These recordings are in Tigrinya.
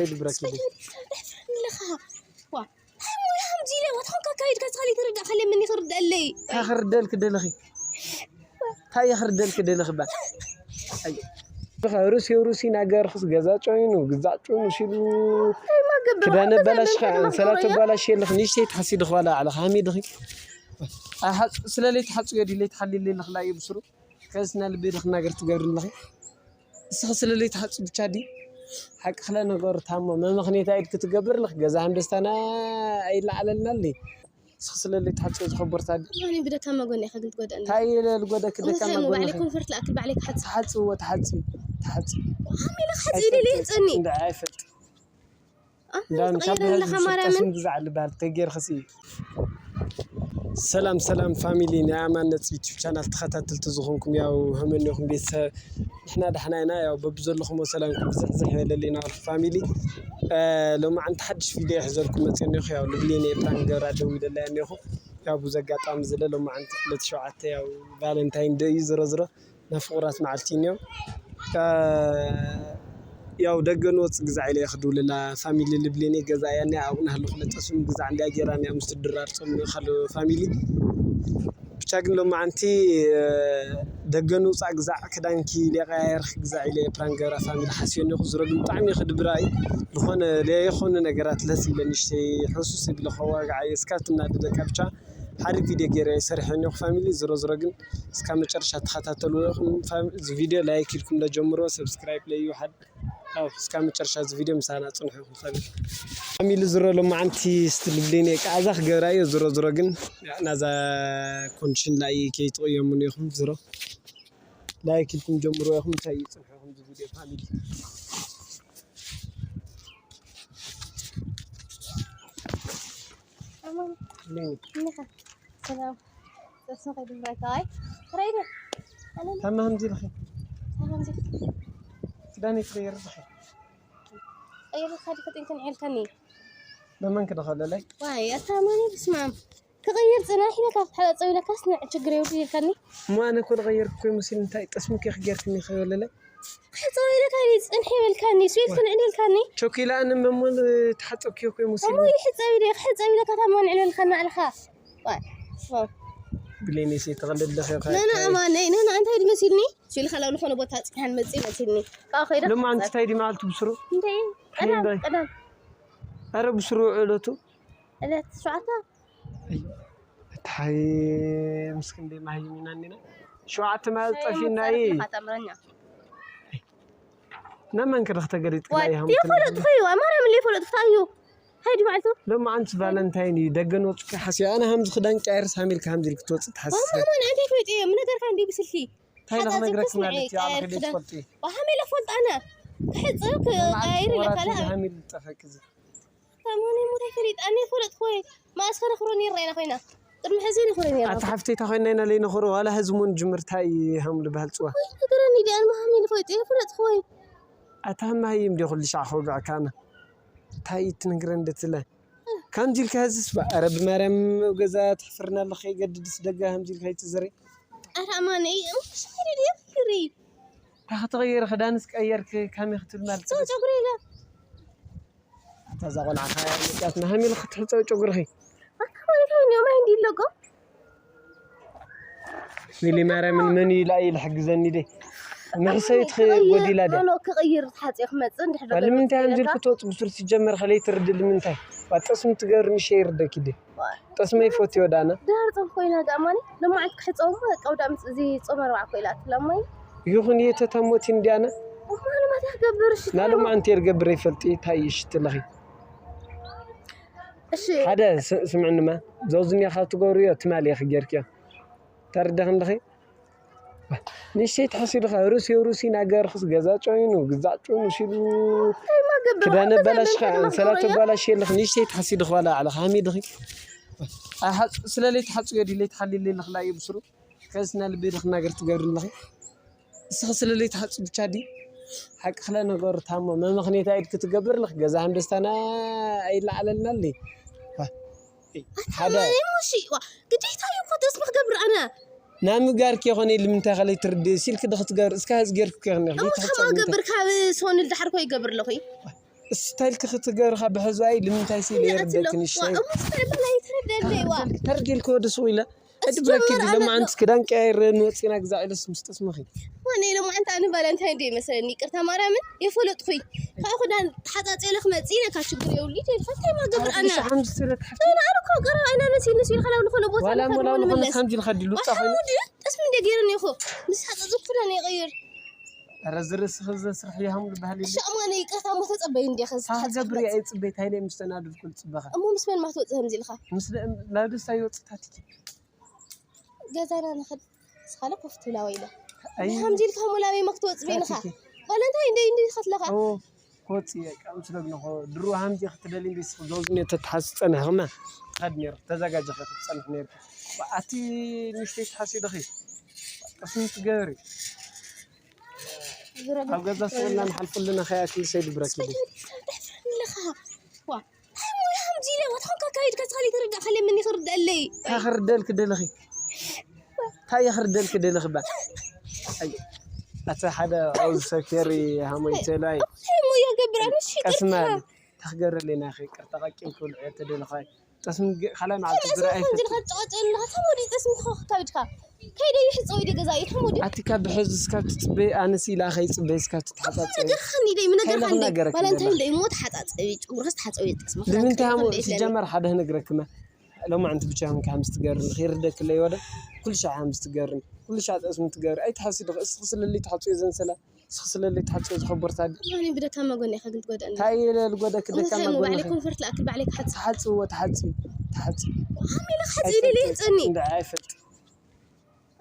ይድብረኪ። ኣለኻ ዋ ሓሙላ ከምዚ ኢለ ዋትኾን ካካይድ ካስኻሊ ትርዳእ ከለ ምን ይኽርደለይ እንታይ ክርደልክ ደለኺ? እንታይ ክርደልክ ደለኺ ባ? ኣይ ሩሲ ሩሲ ነገር ክስ ገዛ ጮይኑ ግዛዕ ጮይኑ ሲሉ ክዳነ በላሽኻ ሰላተ በላሽ የለኽ ንሽተይ ትሓሲ ድኽዋላ ዓለኻ ሃሚ ድኺ? ስለለይ ትሓጽዮ ድለይ ትሓልለይ ለኽላ እዩ ብስሩ ከስና ልቤ ድኽናገር ትገብርለኺ እስኺ ስለለይ ትሓጽ ብቻ ዲ ሓቂ ክለ ነገሩ ታሞ መመኽኔታ ኢድ ክትገብር ለኽ ገዛ ሃንደስታና ኣይለዓለልናለይ እስኺ ስለለይ ትሓጽ ዝኸቦርታ ዲ ብደካማ ጎኒ ኢኻ ግን ትጎደኒ ታይ ኢለ ልጎደክ ደካማ ጎኒ ባዕለይ ኮንፈርት ለኣክል ባዕለይ ክሓጽ ትሓጽዎ ትሓጽ ትሓጽ ኣሚለ ክሓጽ ኢለ ይህጸኒ እንዳ ኣይፈልጥ እንዳን ካብ ተቀይረን ለኻ ማርያምን ግዛዕ ልባል ተጌር ኸሲ ሰላም ሰላም ፋሚሊ ናይ ኣማን ነጽ ዩቲብ ቻናል ተኸታተልቲ ዝኾንኩም ያው ህመን ይኹም ቤተሰብ ንሕና ዳሕና ኢና ያው በብዘለኹም ሰላምኩም ብዝሕዝሕ ይበለልና ፋሚሊ ሎማዓንቲ ሓድሽ ቪድዮ ይሕዘልኩም መፅእ እኒኹ ያው ልብሌን ኤርትራን ገብራ ደው ኢለላ እኒኹ ያው ብዙ ኣጋጣሚ ዝለ ሎማዓንቲ ዕለት ሸውዓተ ያው ቫለንታይን ደ እዩ ዝሮ ዝሮ ናይ ፍቑራት መዓልቲ እኒኦ ያው ደገ ንወፅ ግዛዕ ኢለ ክድውልላ ፋሚሊ ልብሌን ገዛ ያኔ ኣብኡ ናህሉ ክነጠሱም ግዛዕ እንዲያ ጌራ ያ ምስ ድራር ፆም ካሉ ፋሚሊ ብቻ ግን ሎማዓንቲ ደገ ንውፃእ ግዛዕ ክዳንኪ ሌቀያየር ግዛዕ ኢለ ፕራን ገብራ ፋሚሊ ሓስዮ እኒኹ ዝሮ ግን ብጣዕሚ ክድብራ እዩ ዝኾነ ለየኾኑ ነገራት ለስ ኢለ ንሽተይ ሕሱስ ይብለ ከዋጋዓ እስካትና ደደቃ ብቻ ሓደ ቪድዮ ገይረ ይሰርሐ እኒኹ ፋሚሊ ዝሮ ዝሮ ግን እስካ መጨረሻ ተኸታተሉ እዚ ቪድዮ ላይክ ኢልኩም ለጀምሮ ሰብስክራይብ ለዩ ሓደ እስካ መጨረሻ እዚ ቪድዮ ምሳና ፅንሑ ይኹም ፋሚሊ ዝሮ ሎማዓንቲ ስትልብሌን ቃዛ ክገብራዮ ዝሮ ዝሮ ግን ናዛ ኮንሽን ላይ ከይትቆየሙን ኢኹም ዝሮ ላይክ ኢልኩም ጀምሮ ኢኹም እንታይ ይፅንሑ ኢኹም እዚ ቪድዮ ፋሚሊ ሰላም ሰስነ ከይድምረካይ ራይደ ታማ ከምዚ ኢልኺ ክዳነይ ትቕይር ኢልኺ ቀይር ካዲ ከጥንክን ዒልከኒ መመን ክደኸለለይ ዋይ ኣታማኒ ብስማም ክቕይር ጽናሕ ኢለ ካብ ትሓጸው ኢለካስ ንዕ ችግር የብሉ ኢልካኒ እሞ ኣነ እኮ ዝቐየርኩ ኮይ መሲል እንታይ ጠስሚ ከ ክጌርክኒ ከይበለለይ ክሕጸው ኢለካ ጽንሕ ይበልካኒ ስኢልክን ዕድ ኢልካኒ ቸኪላ ኣነ መሞል ተሓጸብክዮ ኮይ መሲል እሞ ይሕጸው ኢለ ክሕጸው ኢለካ ታማኒ ዕለልካ ናዕልካ ብሌኔ ሴ ተቐልድ ለኸ ነና ኣማነይ ነና እንታይ ድመሲልኒ ሲልካ ናብ ዝኾነ ቦታ ጽንሓን መጽእ መሲልኒ ካብ ከይደ ሎማ ኣንቲ እንታይ ዲ መዓልቱ ብስሩ እንታይ ቀዳም ቀዳም ኣረ ብስሩ ዕለቱ ዕለት ሸዓተ እታይ ምስ ክንደይ ማህይም ኢና እኒና ሸውዓተ ማለት ጠፊና እዩ ተምረኛ ነመን ክድኽ ተገሊጥ ዋይ የፈለጥኩ እዩ ኣማርያም ለ የፈለጥኩ እዩ ሃይዲ ማዕልቱ ሎማ ኣንቲ ቫለንታይን እዩ ደገን ወፅኪ ሓስዮ ኣነ ሃምዚ ክዳን ቀይር ሳሚልካ ሃምዚ ኢልክ ትወፅእ ትሓስብ ማማን ኣንታይ ፈይጥ እየ ምነገርካ እንዲ ብስልኪ እንታይ ኢለ ክነግረኪ ማለት እዩ ኣነ ከይደ ትፈልጢ ዋሃመ ኢለ ፈልጥ ኣነ ክሕፅብ ክቀይር ኢለ ካልእ ሃሚል ዝጠፈክ እዚ ከማን ሞት ኣይፈሊጥ ኣነ ፈለጥኩ ወይ ማእስ ከነኽሮ ነርና ኢና ኮይና ቅድሚ ሕዚ ንኽሮ ነርና ኣታ ሓፍተይ እታ ኮይና ኢና ለይነኽሮ ዋላ ህዝሙን ጅምርታ እዩ ሃምሉ ባህል ፅዋ ነገረኒ ዲኣን መሃሚ ንፈልጥ እየ ፈለጥኩ ወይ ኣታ ማሃይም ዲ ኩሉ ሻዕ ከውግዐካ ኣነ እንታይ እዩ ትነግረን ደትለ ከምዚ ኢልካ ህዝስ ኣረ ብማርያም ኣብ ገዛ ትሕፍርና ኣለኻ ይገድድስ ደጋ ከምዚ ኢልካ ይትዝረ ኣረ ኣማነይ ሽሪ ድየ ክሪ ታኸተቐየረ ክዳንስ ቀየርክ ካመይ ክትብል ማለት ጸጉሪ ኢለ እታ እዛ ቆልዓ ካያ መፅያትና ሃሚል ክትሕፀው ጨጉርኺ ኣካባቢካ እኒኦም ኣይ እንዲለቆ ሚሊ ማርያምን መን እዩ ኢላ እዩ ልሕግዘኒ ደ መሕሰይት ጎዲላ ደ ኖ ክቕይር ተሓፂኦ ክመፅእ እንድሕር ንምንታይ ኣንዚልኩ ትወፅ ብሱር ሲጀመር ከለይ ትርድል ምንታይ ጠስሚ ትገብር ምሸ ይርደኪ ደ ጠስመ ይፈትዮ ዳና ድሃር ፆም ኮይና ዳማኒ ለማዓት ክሕፀውሞ ቀውዳ ምስ እዚ ፆም ኣርባዕ ኮይላት ለማይ ይኹን እየ ተታሞት እንዲያና ማለማት ክገብር ናለማ ኣንቲ የርገብር ይፈልጥ እንታይ ይሽትለኺ እሺ ሓደ ስምዕንማ ዘውዝኛ ካብ ትገብርዮ ትማሊ ኢኺ ጌርክዮ ተርደኽ እንድኺ ንእሽተይ ተሓሲብካ ሩሲ ሩሲ ናገርክስ ገዛ ጨይኑ ግዛዕ ጨይኑ ሲሉ ክዳነ በላሽኻ ሰላተ ጓላሽ የለኽ ንእሽተይ ተሓሲድኽ ዋላ ኣዕለኻ ሃሚ ድኺ ስለለይ ተሓፅዮ ድለይ ተሓሊለይ ለኽላ እዩ ብስሩ ከስና ልቤ ድኽናገር ትገብሪ ኣለኺ እስኺ ስለለይ ተሓፁ ብቻ ዲ ሓቂ ክለ ነገሩ ታሞ መመኽኔታ ኢድ ክትገብር ለኽ ገዛ ሃንደስታና ኣይለዓለልና ኣለይ ሓደ ግዴታ እዩ እኮ ተስፋ ክገብር ኣነ ናብ ምግባር ከይኮነ ኢሉ ምንታይ ከለይ ትርድእ ሲልክ ዶ ክትገብር እስካ ህዝ ገርክ ከይኮነ እሞ ከማ ገብር ካብ ሰውን ልዳሕር ኮ ይገብር ኣለኹ ስታይልኪ ክትገብሪ ካብ ብሕዚ ኣይ ልምንታይ ሲ ኢለ ይርደኪ ንእሽተይ። እሞ ስታይል ኣይትረደለይ ዋ። ተርዲልኪ ወደ ሱቕ ኢለ። ሕጂ ብረኪ ሲጀመር ዲ ኣነ ሎማዓንቲ ክዳን ቀያይረ ንወፂና ግዛዕ ኢለስ ምስ ጠስመኺ። ወነ ኢሎም ኣንተ ኣነ ቫለንታይን ዴይ መሰለኒ ይቅርታ ማርያምን የፈለጥኩይ ካብ ክዳን ተሓፃፂለ ክመፅእ ኢለ ካብ ሽግር የብሉ ይደልካ እንታይ ማገብር ኣነ ሓምዚ ስለ ትሓፍቲ ኣነ ኣነ እኮ ቀረብ ኣይና ነሲ ነሲ ኢልካ ናብ ዝኾነ ቦታ ዋላ ንኸድ ሞላ ውን ዝኾነ መለስ ሓምዚ ልኸዲ ሉፃ ዋሓ ኮይኑ ወዲ ጠስሚ እንደ ገይረኒ ኢኹ ምስ ሓፃፅኩ ክዳን ይቀይር ኧረ ዝርእስኺ ዘስርሕ ይሃም ዝበሃል የለ። ሻማነ ይቅርታ ሞ ተፀበይ እንዲኻ ሳሕ ገብሪ ኣይፅበይ ታይለ ምስ ተናድድኩ ዝፅበኻ እሞ ምስ መን ማትወፅእ ከምዚ ኢልካ ምስ ለ- ናብ ደስታ ይወፅታት እየ ገዛና ንኸድ ስኻለ ኮፍ ትብላ ወይለ ኣይ ከምዚ ኢልካ ሞላበይ ማ ክትወፅእ በይንኻ ታቲኪ ቫለንታይን ደይ እንዲ ከትለኻ ኦ ኮፂ በቃ ምስ ለግንኾ ድሮ ሃምዚ ክትደሊ እንዲ ስኽ ዘውዝን እየ ተተሓስፀን ህኽመ ትኸድ ነይሩ ተዘጋጀኸ ክትፀንሕ ነይሩ ኣቲ ንሽተይ ተሓሲ ደኺ ቀስም ትገብሪ ኣብ ገዛ ስቕልና ንሓልፈልና ከይኣክል ሰይድብረኪ ኣለኻ ዋ እንታይ ሞያ ከምዚ ኢለ ዋትኾንካ ካይድካ ስኻሊ ትርዳእ ካለ ምን ይኽርደለይ እንታይ ክርደልክ ደለኺ እንታይ ክርደልክ ደለኺ ባ ኣይ፣ ኣቲ ሓደ ኣብዚ ሰብ ኬሪ ሃሞይ ተላይ እንታይ ሞያ ገብር ኣነ ሽቅርታ ቀስማ ታክገረለና ኸ ቅርታ ቀቂም ክብልዕ ተደለኻ ጠስም ካልኣይ መዓልቲ ግራ ኣይፈ ከምዚ ኢልካ ትጨቀጭቀኒ ኣለኻ ተሞዲ ጠስሚ ትኾኽ ካይድካ ከይደ ይሕፀው ኢደ ገዛ እዩ ተሞዲ ኣቲ ካብ ብሕዚ እስካብ ትፅበይ ኣነስ ኢላ ከይፅበይ እስካብ ትተሓፃፀ ነገርካኒ ደይ ምነገርካኒ ደይ ነገረክ ባለንታይ ደይ ሞ ተሓፃፀቢ ጭጉርክስ ተሓፀቢ ጠስሚ ንምንታይ ሃሞ ሲጀመር ሓደ ነግረክመ ሎማዓንቲ ብቻ ምካ ሃምስ ትገርን ኺርደክለይ ወደ ኩሉ ሻዕ ሃምስ ትገርን ኩሉ ሻዕ ጠስሚ ትገር ኣይትሓሲ ድኽ እስኺ ስለለይ ትሓፅዮ ዘንሰላ እስኺ ስለለይ ትሓፅዮ ዝኸበርታ ኣነ ብደካማ ጎኒ ኢኻ ግን ትጎደእኒ እንታይ ኢለ ልጎደክ ደካማ እንታይ ሞ ባዕለይ ጎኒ ኮንፈርት ለኣክል ባዕለይ ክሓፅብ ትሓፅዎ ትሓፂ ትሓፂ ኣሜላ ክሓፅብ ኢለ ይህፀኒ እንዳ ኣይፈልጥ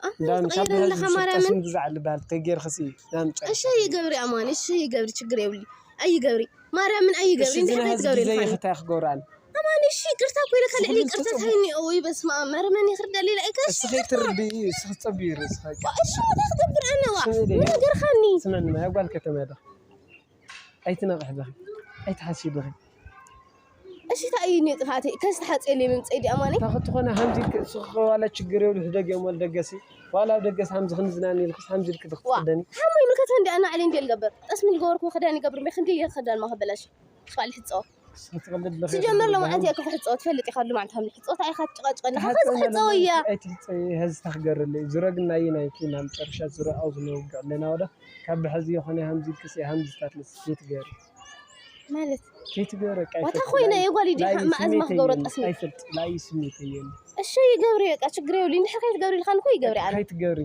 ኣሜላ እንዳን ካብ ትቀይር ኣለኻ ህዝቢ ማርያምን ሰብታስን ግዛዕ ልበሃል ተጌር ኽሲ ናምጫ እሺ ኣይገብሪ ኣማን እሺ ኣይገብሪ ችግር የብሉ ኣይገብሪ ማርያምን ኣይገብሪ እሺ እንታይ ዝና ህዝቢ ትገብሪ ዘይ ኢልካኒ ይኽታ ክገብራል ኣማን እሺ ይቅርታ እኮ ኢለ ካልዕ ይቅርታ ታይኒ ኦይ በስመ ኣብ ማርያምን ይኽርደል ኢለ ኣይከ እስኺ ትርዲ እስኺ ትጸብዩ ርእስኻ እሺ እንታይ ክገብር ኣነ ዋ ስሚ ደይ ምነገርካኒ ስመኒ ማይ ጓል ከተማ ዶ ኣይትነቕሕ ዶ ኣይትሓስዩ ዶ እሺ እንታይ እዩ እኔ ጥፋተይ ከዚ ተሓፅየለይ ምምፀይ ዲ ኣማነይ ታኸ ትኾነ ሃምዚ እስኺ ዋላ ችግር የብሉ ህደግ እዮም ወልደገሲ ዋላ ኣብ ደገስ ሃምዚ ክንዝናን ኢልክስ ሃምዚ ኢልክ ዋ ትኽደኒ ሓሞይ ምልከት እንዲ ኣና ዕሊ እንዲ ልገብር ጠስሚ ልገበርኩ ክዳን ይገብር ሜ ክንዲ እየ ክዳን ማኸበላሽ ስባል ሕፀወ እስኺ ትቕልድ ለኸ ትጀምር ሎማዓንቲ እየ ክፍሕፀወ ትፈልጥ ኢኻ ሎማዓንቲ ሃምሊ ሕፀወ እንታይ ኢኻ ትጨቃጭቀኒ ኸዚ ክሕፀወ እያ ኣይትሕፀይ ሀዚ ታክገርለይ ዙረ ግናይ ናይ ኪና መጨረሻ ዙረ ኣው ዝነውግዕ ኣለና ወደ ካብ ብሐዚ የኾነ ሃምዚ ኢልክስ ሃምዚ ስታትለስ ኬትገር ማለት ኬትገር ዋታ ኮይነ የጓል ይዲ መዓዝ ማክገብሮ ጠስሚ ኣይፈልጥ ላይ ስሜት እየን እሺ ይገብሪ በቃ ችግር የብሉ እንድሕር ከይትገብሪ ኢልካ ንኮ ይገብሪ ኣነ ከይትገብሪ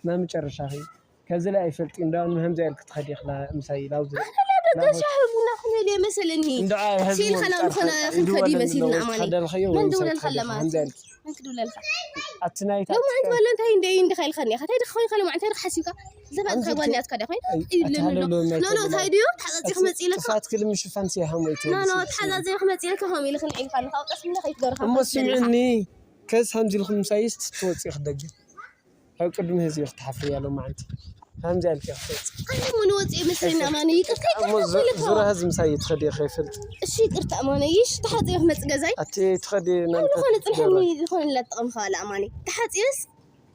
ናብ መጨረሻ ኸይ ከዚ ላይ ኣይፈልጥ እንዳውን ምህምዚ ያልክ ትኸዲ ኽላ ምሳይ ላውዝ ደገሻ ህቡና ክንብል የመሰለኒ እንዳ ሲልካ ናብ ዝኾነ ክንከድ ይመሲልና ኣማኒ መን ደውለልካ ኣለማ ምህምዚ ያልክ መን ክድውለልካ ኣቲ ናይታ ሎማዓንቲ ባለ እንታይ እንደ እንዲ ኻይልካኒ ኢኻ እንታይ ድኻ ኮይንካ ሎማዓንቲ እንታይ ሓሲብካ ዘባን እንታይ ጓል ያትካ ዲኻ ኮይንካ ይብለኒ ኣሎ ኖ ኖ እንታይ ድዩ ተሓጻጺ ክመጽእ ኢለካ ጥፋት ክል ምሽፋን ሲያሃም ወይ ኖ ኖ ተሓጻጺ ክመጽእ ኢለካ ከም ኢለ ክንዒልካ ኣለካ ኣብ ቀስ ምለ ከይትገርካ እሞ ስምዕኒ ከስ ሃምዚ ኢልኩም ምሳይስ ትወጽእ ክደግም ኣብ ቅድሚ ህዝቢ ክትሓፍሪ እያ ሎማዓንቲ። ከምዚ ኣልኪ ክትወጽእ። ኣነ እውን ወጽእ ይመስለኒ ኣማኒ ይቅርታ እሞ ዙ- ዙራ ህዝቢ ምሳይ ትኸዲ ከይፈልጥ። እሺ ይቅርታ ኣማኒ ይሽ ተሓጽየ ክመጽእ ገዛይ ኣቲ ትኸዲ ዝኾነ ጽንሐኒ ዝኾነ ላጥቕም ኸባለ ኣማኒ ተሓጽየስ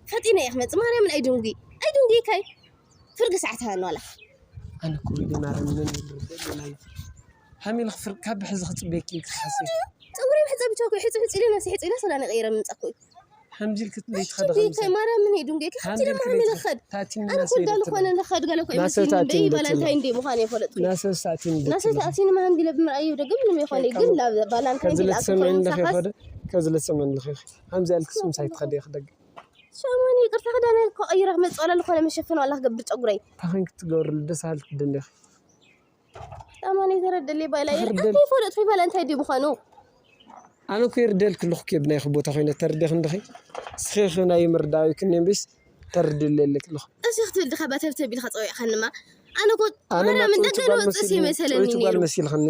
ፈጢነ እየ ክመጽእ ማርያምን ኣይድንጉ ኣይድንጉ ይካይ ፍርቂ ሰዓት ሃኖላ ኣነ እኮ ወዲ ማርያም ምን ይብርደለና እዩ። ሃሚል ክፍር ካብ ብሕዚ ክጽበየኪ ክትሓሲ። ፀጉሪ ብሕፀ ብቻ እኮ ሕፂ ሕፂ ኢለ ነብሲ ሕፂ ኢለ ሰላነ ቀይረ ምምፃ እኮ እዩ ከምዚ ኢልክ ለይትኸደ ጌታዬ ማርያም ምን ሄዱ ጌታ ከምዚ ድማ ሃሚ ልኸድ ኣነ ኮዳ ዝኾነ ልኸድ ገለ እኮ ይመስልኒ በይ ባላንታይ እንደ ምዃን የፈለጥኩ ናሰሳቲን ናሰ ተኣሲኒ ማሃም ዲለ ብምርኣዩ ደገ ምንም ይኾነ ግን ባላንታይ ከዚ እንደ ለትሰምዐ ኣትኮን እንደኸ ሳኻስ ይኸደ ከዚ ለትሰምዐ እንደኸ ይኸ ከምዚ ኣልክ ስምሳይ ትኸደ ይኸደግ ሸሞኒ ይቅርታ ክዳነ እኮ ቀይረ ክመፅእ ዋላ ዝኾነ መሸፈን ዋላ ክገብር ፀጉረይ ታኸን ክትገብር ደስ ኣልክ ድንደኽ ጣማኒ ተረደለይ ባይላ ተረደል- እንታይ ፈለጥኩ ባላንታይ ድዩ ምዃኑ ኣነ እኮ ይርደልክ ኣለኹ እኮ ብናይኹ ቦታ ኮይነ ተርዴኽ እንድኺ እስኺ ኺ ናይ ምርዳዊ ክኔ እምቢስ ተርድለ ኣለክ ኣለኹ እዚ ክትብል ድኻ ባተብተብ ኢልካ ፀዊዕካንማ ኣነ ኮ ኣነ ማርያም ማጥንቲ እንደገ ጓል ንወፅእ መሲልኒ ይመሰለኒ ጥንቲ ጓል ነይሩ መሲልኽኒ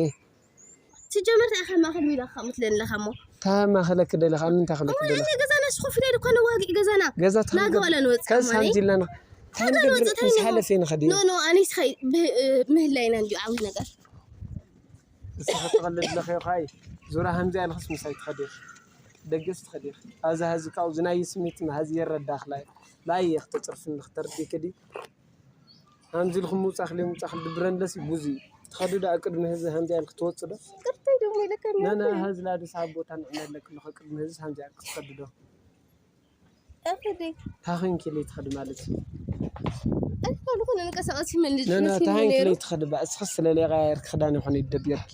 ትጀምር እንታይ ኢኻ ማኸል ሚላ ከምኡ ትለኒ ኣለኻ እሞ ታማ ኸለክ ደለኻ ምንታይ ኸለክ እሞ ደለኻ እኔ ገዛና ሽኮፍ ኢለ ድኳን ዋጊዕ ገዛና ገዛ ናገ ዋላ ንወፅእ ከስ ኣማኒ ሃምዚ ኣለና ገዛ ንወፅእ እንታይ ምስ ኢኻ ሓለፈ ንኸዲ ኖ ኖ ኣነስ ኸይ ብ- ምህላይ ኢና እንዲዩ ዓብዪ ነገር እስኻ ትቐልድ ለኸ ኻይ ዙራ ሃምዚ ኣለኽስ ምሳይ ትኸዲ ደገስ ትኸዲ ኣዛ ሀዚ ካብኡ ዝናይ ስሜት ሀዚ የረዳኽ ላይ ላይ የኽተፅርፍኒ ክተርዲ ክዲ ሃምዚ ኢልኩም ምውፃእ ክለ ምውፃእ ክል ድብረን ለሲ ብዙ እዩ ትኸዱ ዶ ኣብ ቅድሚ ህዝቢ ሃምዚያ ኢልክ ትወጽእ ዶ? ቅርተይ ደሞ ኢለካ ነና ህዝላ ደስ ኣብ ቦታ ንዕመለክ ኣለኹ ቅድሚ ህዝቢ ሃምዚያ ኢልክ ትኸዱ ዶ? ኣኸዲ። ታኸንኪ ኢለ ትኸዲ ማለት እዩ። ኣይ፣ ካልኹ ንንቀሳቐስ ይመልስ ነና መስኪን ታኸንኪ ኢለ ነይሩ። ትኸዲ ባ እስኽስ ስለሌ ቀያየርክ ክዳን ይኾን ይደብየርኪ።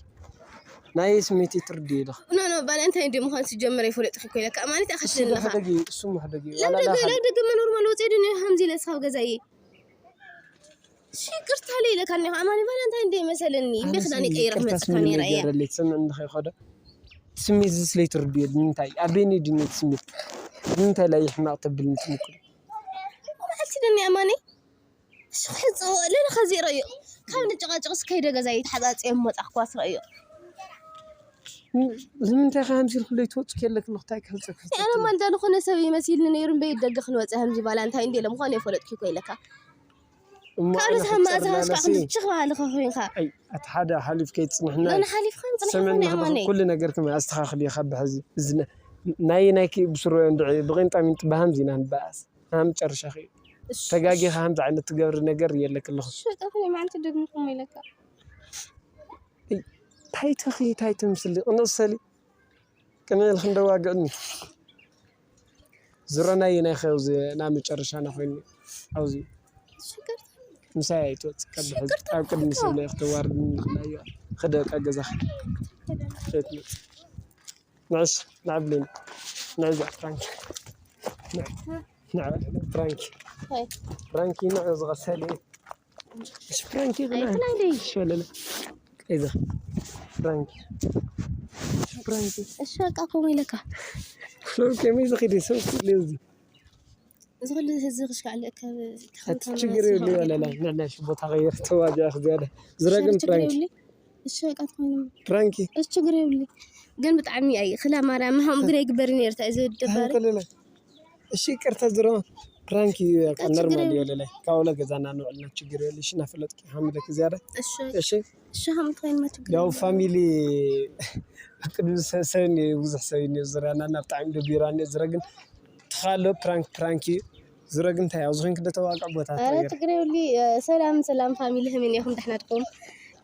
ናይ ስሜት ትርዲ ኢልኽ። ኖ፣ ኖ፣ ቫለንታይን ዴ ምዃኑ ሲጀመር ኣይፈለጥኩ እኮ ኢለካ። ማለት እሱ ኣኸስደለኻ። ሕደጊ፣ እሱ ሕደጊ። ላብ ዋላ ደገ፣ ላኻ። ላብ ደገ መኖር ማለ ወፂኡ ድንዮ ሃምዚ ኢለ ስኻብ ገዛይ። እሺ፣ ይቅርታ ለይ ኢለካ እኒኻ። ኣማኒ ቫለንታይን ዴ መሰለኒ። እምቢ ኣነስ ክዳን ይቀይረ ይቅርታ ክመፅእካ ስምዒት ነይረ እያ። ገይረለይ፣ ትሰምዕ እንድኻ ይኸዶ። ስሜት እዚ ስለይትርድዮ፣ ንምንታይ? ኣበይኒ ድንየት ስሜት? ንምንታይ ላይ ሕማቕ ተብልኒ ትምክሩ? መዓልቲ ደኒ ኣማኒ። እሺ፣ ክሕፅዎ፣ ለለ ኸዚ ረዮ። ካብ ንጨቃጨቅ እስከይደ ገዛ ይተሓፃፅየ መፃ ኳስ ረዮ። ንምንታይ ከ ሃምሲል ክለይ ትወፅእ ከለክ ንኽታይ ክሕፀ ክሕፀ ኣነ ማንታ ዝኾነ ሰብ ይመሲልኒ ነይሩ እምበይ ደገ ክንወፅእ ሃምዚ ቫላንታይን ዴ ለምዃን የፈለጥኪ እኮ ኢለካ። እሞ ካልኦት ኣነ ሃማ ክጸር እዛ ናለሲ። ሽክ በሃሊ ኮኺንካ። ኣይ፣ ኣቲ ሓደ ሓሊፍ ከይትጽንሕና ኣነ እዩ። ሓሊፍካ ንጽንሕ ሰመን ይኹን ንኽብኽ ኣማነይ። ኩሉ ነገር ክመ ኣስተኻኽል እዩ ካብ ብሕዚ። እዚ ነ-፣ ናይ ናይኪ ብስሩ እንድዒ ብቂንጣሚንጥ ብሃምዚ ኢና ንበኣስ። ኣብ መጨረሻኺ እዩ። እሺ፣ ተጋጊኻ እሺ። ከምዚ ዓይነት ትገብሪ ነገር የለክ ኣለኹ። እሺ፣ ጠፍኒ መዓልቲ ደግምኩም ኢለካ። እይ፣ ታይ ተኺ፣ ታይ ተምስሊ? ቅንቕ ሰሊ። ቅንዕ ኢልክ እንደዋግዕኒ። ዝረናይ ናይ ኸውዚ ናብ መጨረሻና ኮይኑ ኣብዚ ሽግር ምሳይ ኣይትወጽእ ካብ ብሕዚ ሽግር ኣብ ቅድሚ ተፈጥሮ። ሰብ ናይ ክትዋርድ ንኽላዮ። ኸደ በቃ ገዛኻ። ከይትመጽእ። ንዕሽ፣ ንዕብልን። ንዕዛ ፍራንክ። ንዕ-፣ ንዕ-፣ ፍራንክ። ሆይ። ፍራንክ ንዕ ዝቐሰለ። እሺ፣ ፕራንክ እዩ። ኣይኮነ እንደ። እሺ፣ ወለለ። ቀይዛ። ፕራንክ። እሺ፣ ፕራንክ። እሺ፣ በቃ ኮሞ ኢለካ። ሎ፣ ከመይ ዝኸይድ ሰብ ኩሉ እዚ። እዚ ኩሉ ህዝቢ ክሽካዕ ለካ። ኣቲ ችግር የብሉ፣ ወለለ። ንዕና እሺ፣ ቦታ ቀይር፣ ተዋጊ፣ ኣኽ ዝያዳ። ዝረግም ችግር ፕራንክ። የብሉ። እሺ፣ በቃ ትኾኑ። ፕራንክ። እሺ፣ ችግር የብሉ። ግን ብጣዕሚ ኣይ፣ ክላ ማርያም፣ ምሃም ግን ኣይግበርን ነይርታ፣ እዚ ደባሪ። ወለለ። እሺ፣ ይቅርታ ዝሮ ፕራንክ እዩ፣ በቃ ችግር ኖርማል እዩ። የብሉን። ለላይ ካብ ወለ ገዛና ንውዕልና ችግር የብሉ። እሺ፣ እናፈለጥኪ ሓምለክ ዝያዳ። እሺ። እሺ። እሺ፣ ሓምለክ ኮይንና ችግር ያው የብሉን። ፋሚሊ ቅዱስ ሰ-፣ ሰብ እኒኦ፣ ብዙሕ ሰብ እኒኦ፣ ዝረና እና ብጣዕሚ ደቢራ እኒኦ፣ ዝረ ግን ትኻሎ ፕራንክ፣ ፕራንክ እዩ። ዝረ ግን እንታይ ያው ዝኾንክ ዶ ተዋቅዕ ቦታ ኧረ ትረግር። ችግር የብሉ። ሰላም፣ ሰላም ፋሚሊ፣ ከመይ እኒኹም? ደሕና ድኹም?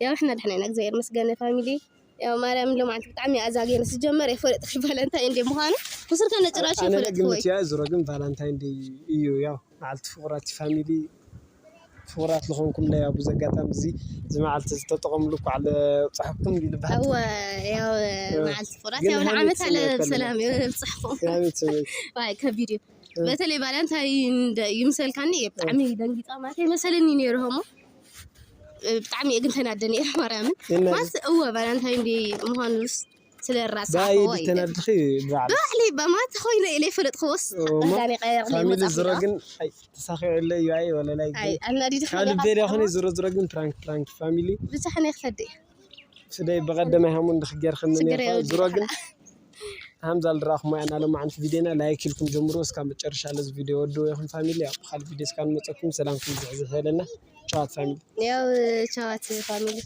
ያው፣ እሕና ደሕና ኢና፣ እግዚኣብሔር ይመስገን ፋሚሊ። ያው ማርያም ሎማዓንቲ ብጣዕሚ ኣዛጊነ ስጀመር የፈለጥኪ ቫለንታይን ዴ ምዃኑ ብስርከ ነጭራሹ ኣነ የፈለጥኪ ግምት ወይ? እያ ዝሮ ግን ቫለንታይን ዴ እዩ ያው መዓልቲ ፍቑራት ፋሚሊ ፍቑራት ዝኾንኩም ናይ ኣብ ኣጋጣሚ እዚ እዚ መዓልቲ ዝተጠቐምሉ እኳ ዓለ ብፅሓኩም ይልበሃል እወ ያው እ፣ መዓልቲ ፍቑራት ግን ያው ንዓመት ሃሚት ኣለ ስለ ብሰላም ይብፅሕኩም ሃሚት ስለ ዋይ ካብ ቪድዮ እ። በተለይ ቫለንታይን ደ- ይምሰልካኒ እየ ብጣዕሚ ደንጊፃ ማለት ይመሰለኒ ነይሩ ሆሞ ብጣዕሚ እየ ግን ተናደ ነይረ ማርያምን የናይ- ማለት እወ ቫለንታይን ዴ ምዃኑስ ስለ ራሳ ባይ ሆይ ተናድኺ ባዕል ባዕሊ በማት ኮይነ ኢለ ይፈለጥክዎስ ኦ፣ ማ- ኣዳኒ ቀየር ፋሚሊ ዝሮ ግን ኣይ ተሳኺዑ ኢለ እዩ ኣይ ወለላይ ኣይ ግን ኣናዲድ ካብ ልቤ ዶ ይኾነ ዝሮ ዝሮ ግን ፕራንክ ፕራንክ ፋሚሊ ብቻ ሕነ ይኸዲ ስደይ ብቐደማይ ሃሙ እንድኽገር ኽምን ችግር የብሉ ዝሮ ግን ሃምዛ ልድራኹም ኣያ ናሎም ዓንት ቪድዮና ላይክ ኢልኩም ጀምሩ እስካብ መጨረሻ ለዚ ቪድዮ ወድዎ ይኹን ፋሚሊ ኣብ ካልእ ቪድዮ እስካብ ንመፀኩም ሰላምኩም ዝሕዝሕ የለና ጨዋት ፋሚሊ ያው ቻዋት ፋሚሊ